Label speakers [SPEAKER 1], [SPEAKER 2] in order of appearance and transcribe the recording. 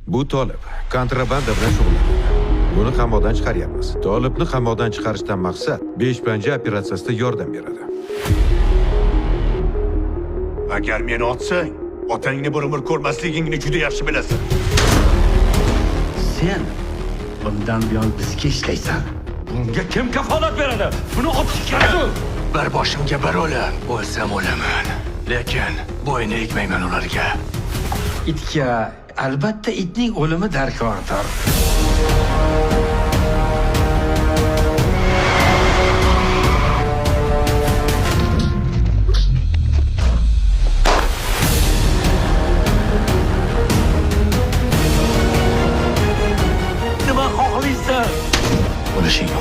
[SPEAKER 1] Bu Tolib kontrabanda bilan shug'ullanadi. Buni qamoqdan chiqaryapmiz. Tolibni qamoqdan chiqarishdan maqsad Besh panja operatsiyasida yordam beradi.
[SPEAKER 2] Agar meni otsang, otangni bir umr ko'rmasligingni juda yaxshi bilasan.
[SPEAKER 3] Sen bundan buyon bizga ishlaysan.
[SPEAKER 4] Bunga kim kafolat beradi? Buni otish kerak.
[SPEAKER 5] Bir boshimga bir o'lim, o'lsam o'laman. Lekin bo'yni egmayman ularga.
[SPEAKER 3] Itga albatta itning o'limi darkordir.
[SPEAKER 4] Nima xohlaysan?
[SPEAKER 5] O'lishing